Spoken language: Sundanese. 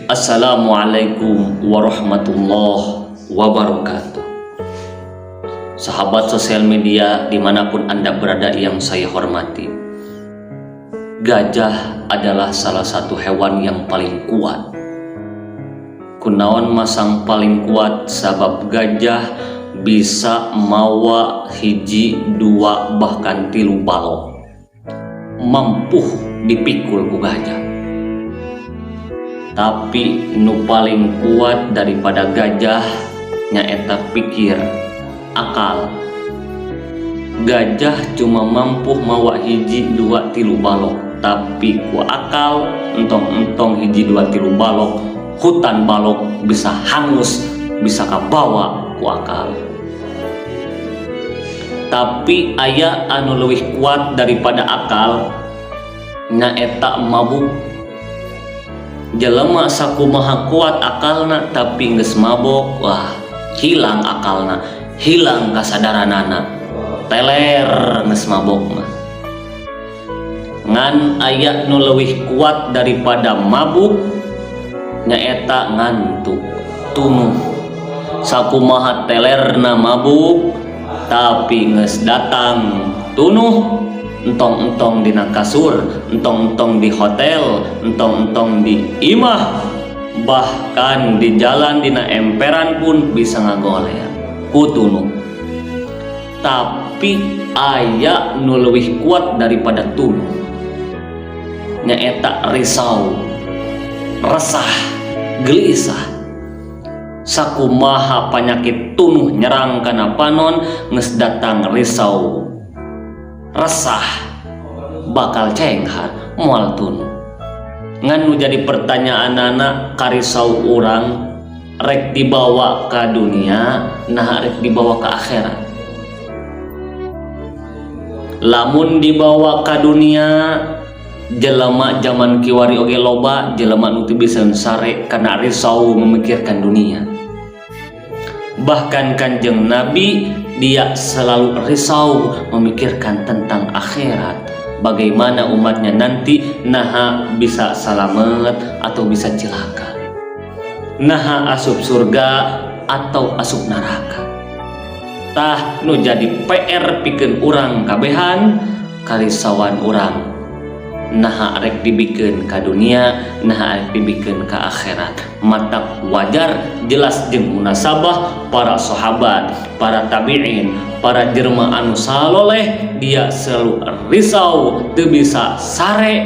Assalamualaikum warahmatullahi wabarakatuh. Sahabat sosial media dimanapun Anda berada yang saya hormati, Gajah adalah salah satu hewan yang paling kuat. Kunaon masang paling kuat? Sabab gajah bisa mawa hiji, dua, bahkan tilu balok. Mampu dipikul ku gajah. Tapi nu paling kuat daripada gajah nyaeta pikir, akal. Gajah cuma mampu mawa hiji, dua, tilu balok, tapi ku akal entong-entong hiji, dua, tilu balok, hutan balok bisa hangus, bisa kabawa ku akal. Tapi aya anu leuwih kuat daripada akal, nyaeta mabuk. Jelema sakumaha kuat akalna, tapi geus mabok, wah, hilang akalna, hilang kasadaranana, teler geus mabok mah. Ngan aya nu leuwih kuat daripada mabuk, nyaeta ngantuk, tunuh. Sakumaha telerna mabuk, tapi geus datang tunuh, entong-entong dina kasur, entong-entong di hotel, entong-entong di imah, bahkan di jalan dina emperan pun bisa ngagoler ku tunuh. Tapi aya nu leuwih kuat daripada tunuh, nyaeta risau, resah, gelisah. Sakumaha panyakit tunuh nyerang kana panon, geus datang risau, resah, bakal cenghar, moal tunuh. Ngan nu jadi pertanyaanana, karisau urang rek dibawa ke dunia, nah, rek dibawa ke akhirat? Lamun dibawa ke dunia, jelema zaman kiwari oge loba jelema nu teu bisa sare karena risau memikirkan dunia. Bahkan Kanjeng Nabi, dia selalu risau memikirkan tentang akhirat, bagaimana umatnya nanti, naha bisa salamet atau bisa celaka, naha asup surga atau asup neraka. Tah, nu jadi PR pikeun urang kabehan, karisauan urang naha rek dibikeun ka dunia, naha rek dibikeun ka akhirat? Matak wajar, jelas jeung munasabah, para sahabat, para tabi'in, para jelema anu saloleh, dia selalu risau, teu bisa sare.